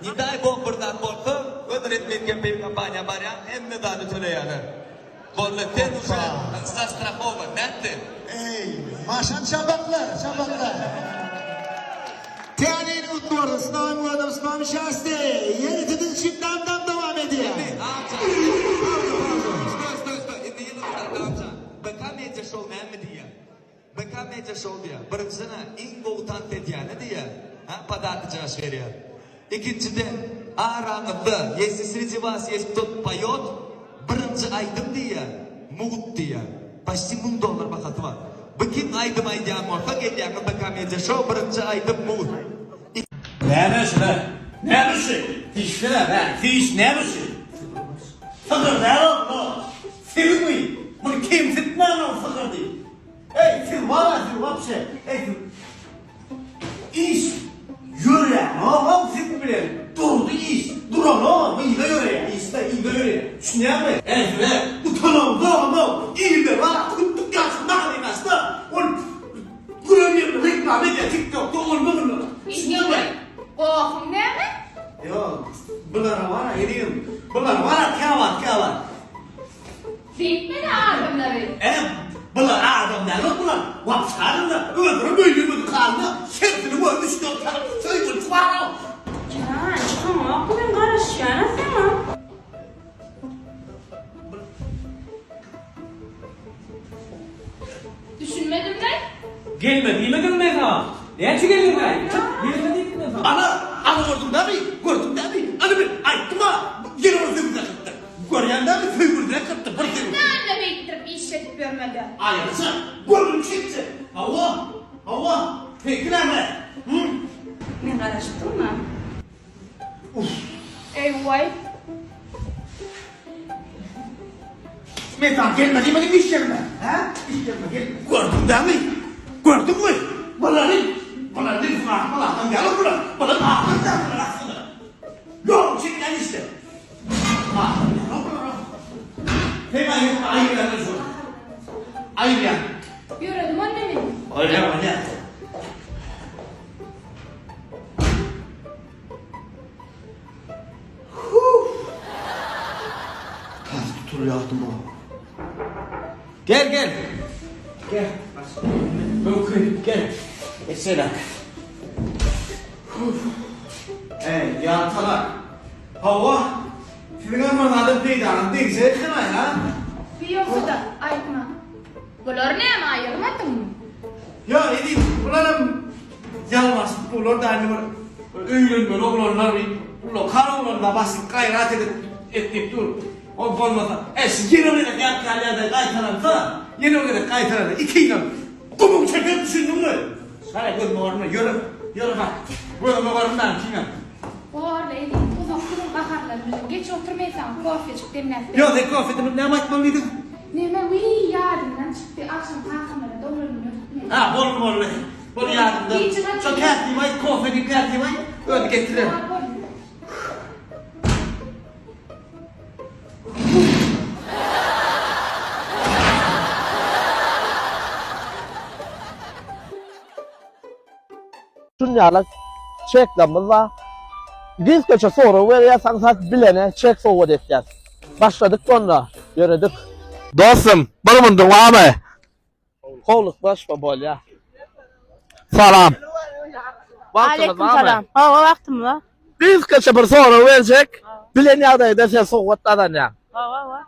Ne daý bog bir zat bolsa, göz resmi kepil kompaniýa barýaň, hemme zady töleýärler. Boldy, sen uje zastrahowan, nätdi? Eý, maşan çabaklar, çabaklar. Täze ýyl gutly bolsun! S Nowym godom, s nowym şaste! Ýene siziň üçin dam-dam dowam edýär. Indi, Agamjan, pauza, pauza, stoý, stoý, stoý, indi ýene bir zat, Agamjan, BK Media Show näme diýýär? BK Media Show diýýär. Birinjiden-ä, iň gowy tans edýäne diýýär, hä, podarkyjagaş berýär. Ikinjiden, araňyzda, ýesli sredi was ýest kto poýot, birinji aýdym diýýär, mugt diýýär. Paçti müň dollar bahasy bar. Bu kim aýdym aýdýan bolsa gelýäňiz BK Media Show birinji aýdym mugt. Näme şular? Näme şu? Dişsene bä, diş näme şu? Sygyr däl ol, bu. Siziňmi? Muny kemsitmäň ol sygyr diýip. Eý, siz bar-a, siz wapşe. Eý, siz Iş ýöränogam siz bilen durdy iş duranogam yza ýöreýär işde yza ýöreýär düşünýäňmi? Eý size utanaňzogam-ow ilde bar tütdük ýaşyl magazin açda ol gören ýerinde reklama edýär tiktokda onda munda düşünýäňmi? Gohuň näme? Ýok bulara bar-a ezizim bular bar-a käwagt käwagt. Beýtmeli adamlary. Ä, bular adam däl-ow bular, wapşe adamlar, özlerem öýlenmedik halyna hersiniň öz üç-dört sany söýgülisi bar-ow. Jan, çykaňok bu gün garaşýan-a saňa. Düşünmedim-le. Gelme diýmediňmi men saňa? Näçe geldiňaý? Çyk, gelme diýdim men saňa. Ana, ana gördüň dämi, gördüň dämi, ana men aýtdym-a, ýene bir söýgüli çykypdyr. Görýäň dämi, söýgülisine çykypdyr bir söýgüli. Näme beýtdirip işledip ýörmeli? Aýalyça, görgüli çekje. Hawa, hawa, seňki näme? Hü? Men garaşyp durma. Eý-waý. Men saňa gelme diýmedimmi iş ýerime? Hä? Iş ýerime gelme. Gördüň dämi? Gördüňmi? Bulary, bulary günahmal adam däl bular. Bular adam däl bular aslynda. Ýok, çekýän işler. Adam däl bular. Sen aýyrma, aýyrýan şol. Aýyrýan. Ýöredim onda men. Bolýar, bolýar. Tas tutulýardy bu. Gel, gel. Gel. Mümkin, gel. Geçerak. Ey, ýaltalar. Hawa, siziň hem bir zada peýdaňyz degse eken-aý, ha? Ýogsa-da, aýtma. Bulary näme aýyrmadyňmy? Ýok, eziz, bularam ýalbaşyp bular-da indi bir öýlenmeli oglanlar diýip, ullakan oglanlar başlyk gaýrat edip et diýip dur. Ol bolmasa, e, şu ýene bir gezek ýatýan ýagdaý gaýtalansa, ýene bir gezek gaýtalansa, ikiňem gumuň çeker düşündiňmi? Gara gözüme görünme, ýöre, ýöre bak. Gözüme görünme ikiňem. Borly, eziz, uzak günüň gaharlary bilen. Geç otur, men saňa kofejik demläp bereýin. Ýok, sen kofe demläp näme aýtmaly diýdiň? Neme, wiý, ýadymdan çykdy, agşam kakamlara doglan güni tutmaly. Ha, boldy, boldy. Boldy ýadymda. Şo kätibi aýt, kofe diýip kätibi aýt, özi getirer. Ha, boldy. Şunýaly çeklerimiz bar. Gysgaça sorag berýäs, aňsat bilene çek sowgat etýäs. Başladyk onda, ýöredik. Dostum, bir munduň barmy? Howlukmaşma bolýa. Salam. Wagtyňyz barmy? Aleýkum salam. Hawa, wagtym bar. Gysgaça bir sorag berjek. Bilen ýagdaýda sen sowgat gazanýaň. Hawa, hawa.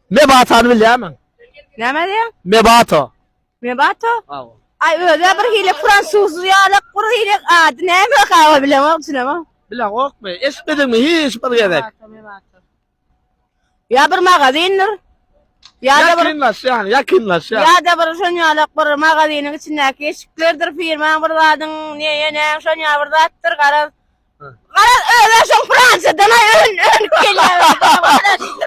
Mebatany bilýärmiň? Näme diýýäň? Mebato. Mebato? Hawa. Aý özi bir hili fransuz ýalak bir hili ady näme hawa bilemok düşünemok. Bileňokmy? Eşitmediňmi hiç bir gezek? Ýa bir magazindir. Ýa-da bir Ýakynlaşýaň, ýakynlaşýaň. Ýa-da bir şon ýalak bir magaziniň içindäki eşiklerdir, firmaň bir zadyň, ne ýene şon ýa bir zatdyr, garaz. Garaz özi şoň Fransiýadan aý ön önüp gelýär.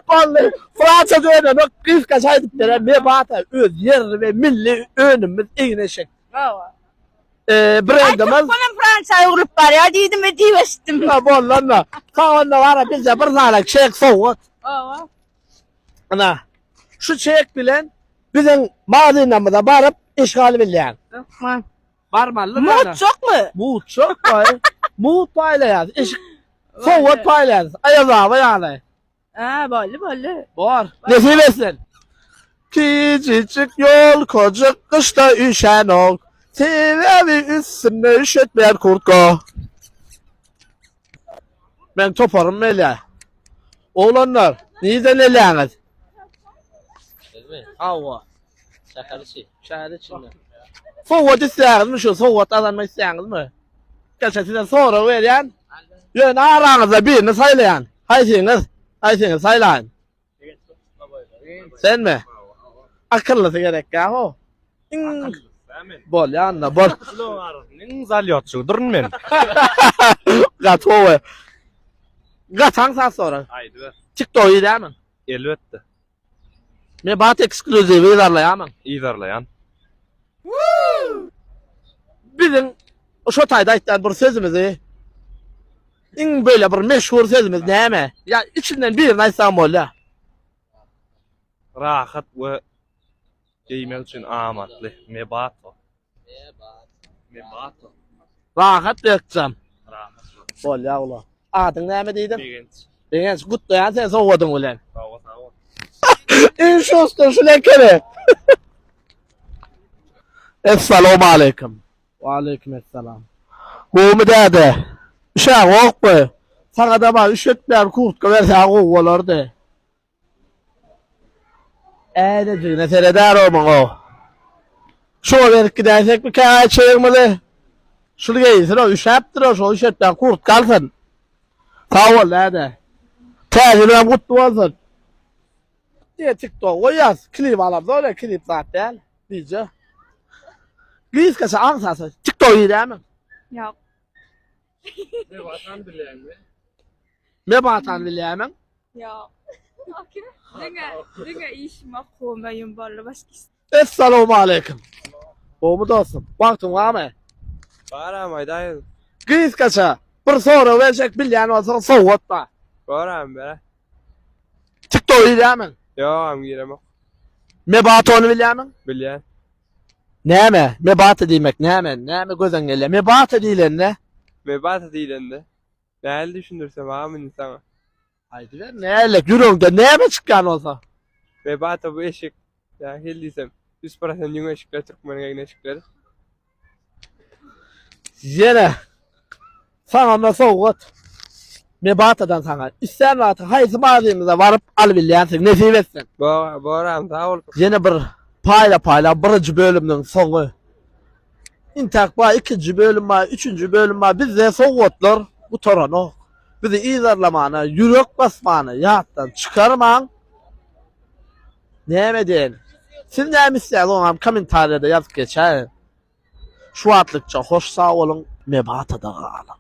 Boldy. Fransiýada önemek gysgaça aýdyp beren Mebata öz ýerli we milli önümimiz egin-eşik. Hawa. Eee brendimiz. Aý türkmenem Fransiýa öwrülip barýar diýdim we diýip eşitdim. Ha boldy onda. Sag onda bara bizde bir sany çek sowgat. Hawa. Ana şu çek bilen biziň magazynymyza baryp eşik alybilýäň. Hökman. Barmaly. Mugt çokmy? Mugt çok baý. Mugt paýlaýas. Eşik. Sowgat paýlaýarys. Aýaz baba ýaly. Ha, boldy, boldy. Bor. Nesip etsin. Kiçijik ýol kojyk gyşda üşänok. Sebäbi üstünde üşetmeýär kurtka. Men toparym gelýär. Oglanlar, nirden gelýäňiz? Bizmi? Hawa. Şäher içi. Şäher içinde. Sowgat isleýäňizmi şu sowgat gazanmak isleýäňizmi? Gelşe size sorag berýän. Ýöne araňyzda birini saýlaýan. Haýsyňyz? Haýsyňyz saýlaýyn? Senmi? Akyllysy gerek ýa ho. Iň Bolýa anda bol. Iň zalýotçydyryn men. Gaty gowy. Gataň saz sorag. Aýdyber. TikTok ýermi? Elbetde. Mebat ekskluziwi yzarlaýarmyň? Yzarlaýan. Biziň şo taýda aýtýan bir sözümizi iň beýle bir meşhur sözümiz näme? Ýa içinden birini aýtsaň bolýar. Rahat we geýmek üçin amatly. Mebato. Mebato. Rahat berkjam. Rahat. Bolýar ula. Adyň näme diýdiň? Begenç. Begenç, gutlaýan sen sowgadyň bilen. Sag bol, sag bol. Iň şosdur şul ekeni. Essalawmaleýkim. Waleýkim essalam. Gowumy däde? Üşäňokmy? Saňa-da bar üşetmän kurtka berseň gowy bolardy. Äýnejigine seredär o muňa. Şuňa berip gidäýsekmikä äýçegimizi? Şuny geýsin o, üşäpdir o, şo üşetmän kurtka alsyn. Sag bol däde. Täze ýylyňam gutly bolsun. Diýe TikTok goýýas, klip alamda öyle klip zat däl. Wideo. Gysgaça aňsat. TikTok girýärmiň? Ýok. Mebatan bilýäňmi? Mebatan bilýärmiň? Ýok. Diňe, diňe işim okuwym öýüm boldy başga iş. Essalawmaleýkim. Gowmy dostum? Wagtyň barmy? Baram aýdaýyň. Gysgaça bir sorag berjek bilýän bolsaň sowgat bar. Baram bere. TikTok girýärmiň? Ýok, giremok. Mebatony bilýärmiň? Bilýän. Näme? Mebata diýmek näme? Näme gözeň gelýär? Mebata diýlende? Mebata diýlende. Nähili düşündirsem agam indi saňa? Aýdyber, nähili? Ýüregiňden näme çykýan bolsa. Mebata bu eşik. Nähili diýsem, 100% ýüň eşikler türkmeniň egin eşikleri. Ýene saňa sowgat. Mebatadan saňa. Islän wagtyň haýsy bazymyza baryp alybilýänsiň, nesip etsin. Bor, boram, sag bol. Ýene bir paýla paýla birinji bölüminiň soňy. Intäk bar, ikinji bölüm bar, üçünji bölüm bar. Bizde sowgatlar gutaranok. Bizi yzarlamany, ýürek basmany ýatdan çykarmaň. Näme edeýin? Siz näme isleýäňiz oňam kommentariýada ýazyp geçäýiň. Şu wagtlykça hoş sag boluň, Mebatada galyň.